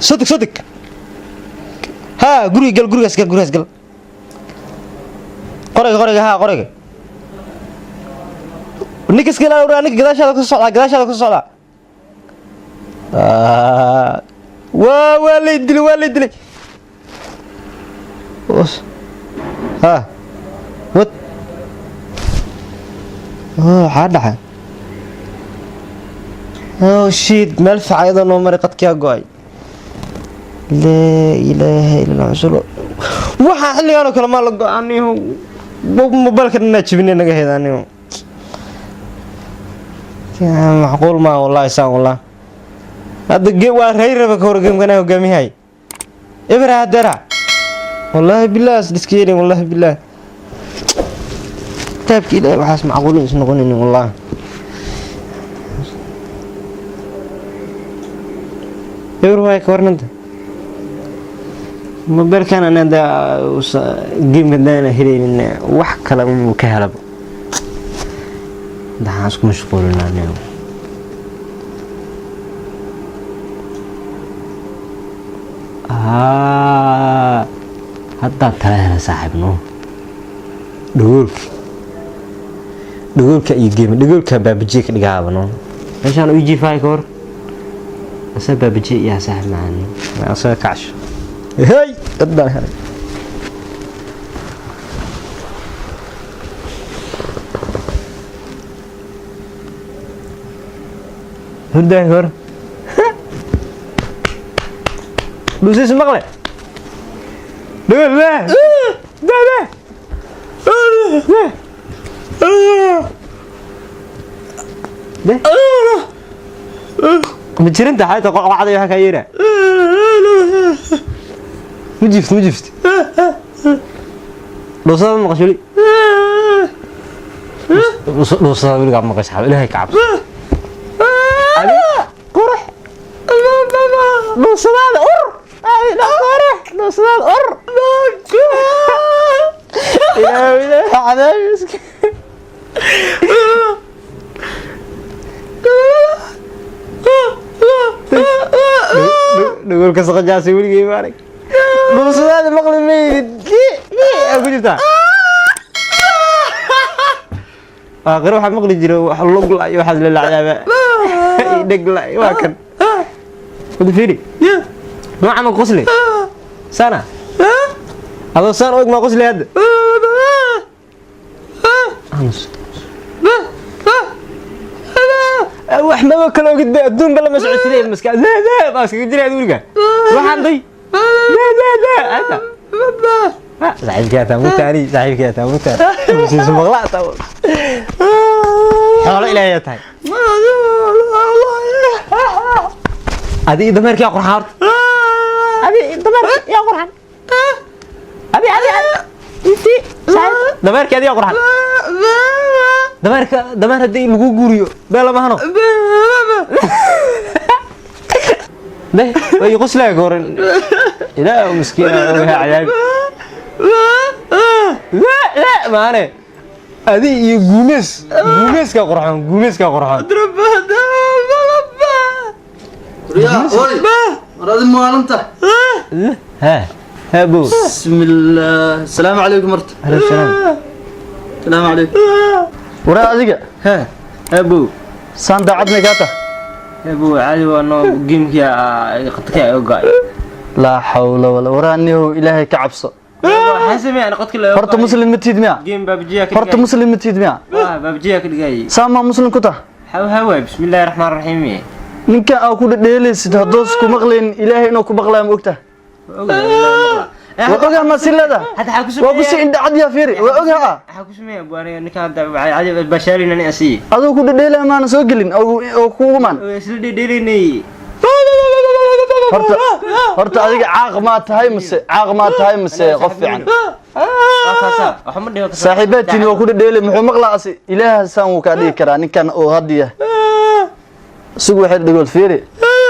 Soo deg, soo deg. Haa, guriga gal, gurigaas gal, gurigaas gal. Qorayga, qorayga, haa, qorayga. Ninka iska ilaali waraa, ninka gadaashaada ku socdaa, gadaashaada ku socdaa. Waa lay dilay, waa lay dilay. Ha, what? Oh, waxaa dhacay? Oh shit, meel fiican iyadoo noo maray qadkiyaa go'ay. Laa ilaaha illa Allah rasuul. Waxaa xilligan oo kale maa la go-aaniyo mobilka dhanaa jebinay naga heedaaniyo. Macquul maa wallahi, saan wallahi. Hadda waa rayraba ka hor gamkana hogaamiyahay. Ibra hadera. Wallahi billah is iska yeelin, wallahi billah. Kitaabka Ilaahay waxaas macquul is noqonaynin wallahi. Ibra waay ka warnanta. Mobilkan ana hadda game hadaan helaynin wax kale uu ka helaba. Waxaan isku mashquulinaa anigu. Haa, haddaad tala hela saaxiibno. Dhagoolka. Dhagoolka iyo game dhagoolka baabajiye ka dhigaaba no. Meeshaan u jiifaay ka hor. Asaa baabajiye iyo saaxiib macaan. Asaga kacsho. Hey, haddaan helay. Hurdaan ka hor. Dhuusis maqle. Dhagool baa. Baa. Baa. De. Ma jirinta xayta qocqocda waxa ka yeera. Ma jift, ma jift. Dhuusada maqasho weli. Dhuusada weligaa maqasho, Ilaahay ka cabso. Adi qurux. Dhuusadaada ur. Ay, qurux. Dhuusadaada ur. Ilaahay, ilaahay cadaabis. Dhagoolka saqajaasi weligay ma arag. Dhuusadaada maqli maydid. Aa ku jirtaa. Aakhiro waxaa maqli jira wax lug la iyo waxaas la lacdaaba. Dheg la waa kan. Wada fiiri. Nooca ma qosli? Sana. Adoo saan og ma qosli hadda? Aamus. Wax maba kala ogid ba, adduunba lama socotidee maska baa iskaga jiray weliga. Waxaan day. Ata. Saaxiibkii ataa mutaani, saaxiibkii ataa mutaani. Siisu maqla ataa. Xoolo Ilaahay ayaa tahay. Adi dameerkii yaa qurxan horta. Adi dameerkii yaa qurxan. Adi adi adi. Inti saaxiib dameerkii adi yaa qurxan. Dameerka dameer haddii lagu guuriyo bee lama hano. De way qoslaya ka horan. Ilaa miskiin ogaha cadaabi. La la maane. Adi iyo guumees, guumeeska qurxan, guumeeska qurxan. Yaa, oy. War adi maalinta. Ha ha bo. Bismillah. Asalaamu calaykum horta. Aleykum salaam. Asalaamu calaykum. Waraa adiga. Ha ha bo. Saan daacad may kaa tahay? Ha bo, caadi waa noo gamekii qadka ay ogaay. Laa xawla wala, waraa niyow, Ilaahay ka cabso. Waxaan sameeyay qadka la Horta muslim ma tiid miya? Game baabjiya ka Horta muslim ma tiid miya? Waa baabjiya ka dhigay. Saan maa muslim ku tahay? Haw haw, bismillaahi raxmaani raxiim. Ninkan aa ku dhedheelaysid haddoos ku maqlayn, Ilaahay inuu ku maqlayo ma ogtahay? Waa ogaa ma si leedahay? Hadda waxaa ku Waa ku si indha cad yaa, fiiri, waa ogaa. Waxaa ku sameeyaa buwaaniga ninka hadda caadi bashaalina nin asii. Adoo ku dhedheelaya maana soo gelin oo kuugu maan. Isla dhedheelinay. Horta adiga caaq maa tahay mise caaq maa tahay mise qof fiican? Saaxiibaadtiin waa ku dhedheelay, muxuu maqlaa asi? Ilaaha saan wuu kaa dhigi karaa ninkan oo haddiya isagu waxay dhagool, fiiri,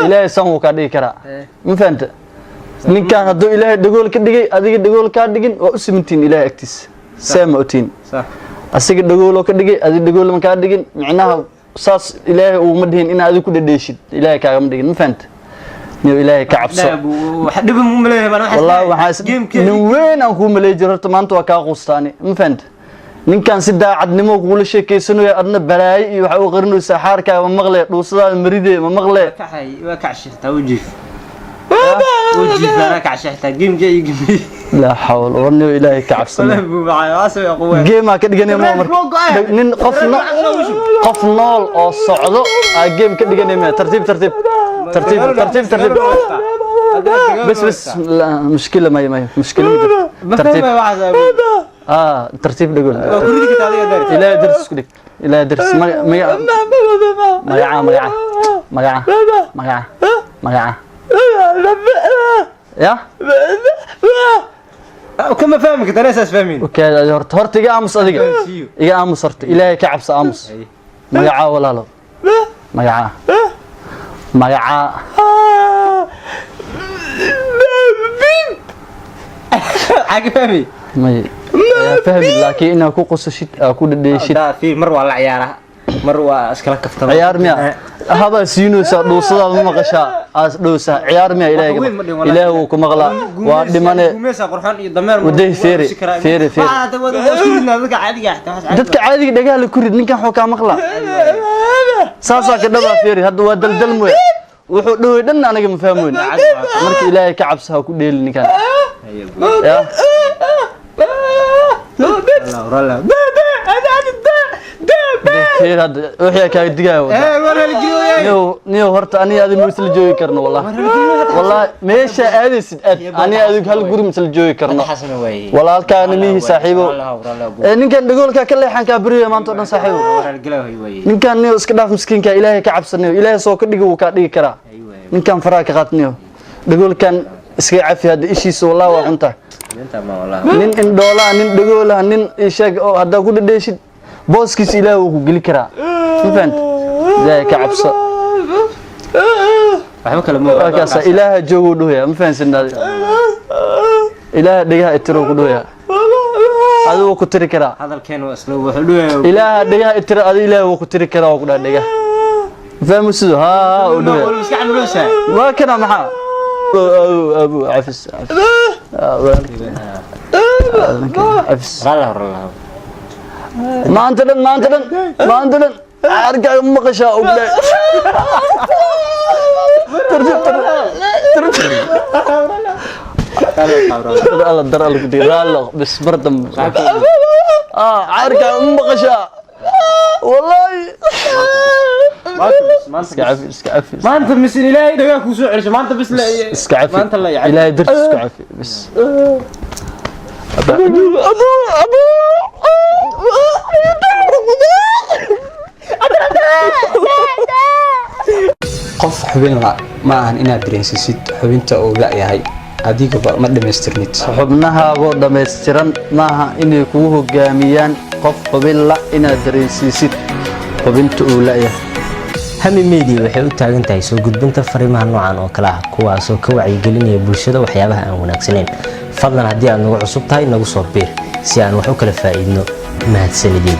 Ilaahay saan wuu kaa dhigi karaa, ma fahanta? Ninkan hadduu Ilaahay dhagool ka dhigay, adiga dhagool kaa dhigin, waa u simantiin Ilaahay agtiisa, see ma otiin? Asiga dhagooloo ka dhigay, adiga dhagool ma kaa dhigin. Micnaha saas Ilaahay uuma dhihin in adiga ku dhedheeshid, Ilaahay kaagama dhigin, ma fahanta? Niyo, Ilaahay ka cabso. Wax dhiba mu maleeyahay baan. Wallaahi waxaa nin weyn aan kuu maleey jiro. Horta maanta waa kaa quustaani, ma fahanta? Ninkan si daacadnimo kugula sheekaysanaya, adna balaayo iyo waxaa u qarinaysaa. Xaarkaaga ma maqle, dhuusadaada maridee ma maqle. Waa kacshay xitaa, wuu jiif, wuu jiif, anaa kacshay xitaa game iyo game. Laa xawl. War niyo, Ilaahay ka cabsana. Game aa ka dhiganay ma marka nin qof nool oo socdo aa game ka dhiganay ma? Tartiib, tartiib, tartiib, tartiib, tartiib. بس بس، لا مشكلة، ما مشكلة، ما jirto. Tartiib, tartiib dhagol. Ilaahay dartiis ku dhig, Ilaahay dartiis. Magaca, magaca, magaca, magaca, magaca, magaca ya. Kama fahmi karta, anaa saas fahmin. Okay, horta iga aamus adiga, iga aamus horta. Ilaahay ka cabso, aamus. Magaca, walaalo, magaca, magaca. Maxaa ka fahmi? May ayaa fahmi, laakiin inaad ku qosashid, aa ku dhadheeshid. Fiir, mar waa la ciyaaraa, mar waa iskala kaftama. Ciyaar miya? Habaa siinaysaa, dhuusadaad ma maqashaa? Aas dhowsaa, ciyaar miya? Ilaahay Wax weyn ma dhihin, wallahi. Ilaahay wuu ku maqlaa, waa dhimane. Guumeysa qurxoon iyo dameer. Waday, feeri, feeri, feeri. Dadka caadiga ah xitaa. Dadka caadiga dhagaha la ku rid. Ninkan xoo kaa maqlaa, saasaa ka dhabaa. Feeri, hadda waa daldal mooya, wuxuu dhowey dhan anaga ma fahmoyn. Marka Ilaahay ka cabsa, ha ku dheeli ninkan ya. Feeri, hadda wixii kaaga digaya wada. Niyow, niyow, horta aniga adiga ma isla joogi karno. Wallahi, wallahi, meesha aadaysid aad, aniga adiga hal guri ma isla joogi karno. Walaalkaana mihi, saaxiibo. Ee ninkan dhagoolka ka leexan, kaa beriya maanta oo dhan, saaxiibo. Ninkan niyow iska dhaaf, miskiinka. Ilaahay ka cabsanayo, Ilaahay soo ka dhigi, wuu kaa dhigi karaa. Ninkan faraha ka qaad, niyow. Dhagoolkan iska cafi hadda, ishiisa wallahi waa xuntaa. Nin indhoolaha, nin dhagoolaha, nin isheeg oo haddaa ku dhadheeshid, booskiisa Ilaahay wuu ku geli karaa, ma fahanta? Ilaahay ka cabso. Waxba kale ma. Waa kaasa, Ilaaha jooguu dhuhaya, ma fahansin adiga? Ilaaha dhegaha itiro ku dhuhaya, adigu wuu ku tiri karaa. Hadalkeena waa isla, wuxuu dhuhaya. Ilaaha dhegaha itiro, adiga Ilaaha wuu ku tiri karaa, waa ku dhaha dhegaha fahmu sido haa uu dhuhaya. Maskax nuleysaa. Waa kana, maxaa? Abu, abu, cafis, cafis. Cafis. Maanta dhan, maanta dhan, maanta dhan arkaaga ma maqashaa? Og dhahay, tartiib, tartiib, tartiib. Dar alla, dar alla ku dhig, raallo bis, mar dambe. Arkaaga ma maqashaa? Wallahi iska cafi, iska cafi. Maanta misin Ilaahay dhagaa kuu soo celisho maanta bis la. Iska cafi. Maanta la. Ilaahay dartiis iska cafi bis. Abu, abu, abu. Qof xubin la ma ahan inaad dareensiisid xubinta uu la-yahay, adigaba ma dhammaystirnid. Xubnahaagoo dhammaystiran maaha inay kugu hogaamiyaan qof xubin la inaad dareensiisid xubinta uu la'yahay. Hami Media waxay u taagan tahay soo gudbinta fariimaha noocan oo kale ah, kuwaasoo ka wacyigelinaya bulshada waxyaabaha aan wanaagsanayn. Fadlan haddii aad nagu cusub tahay, nagu soo biir si aan wax u kala faa'iidno. Mahadsanidin.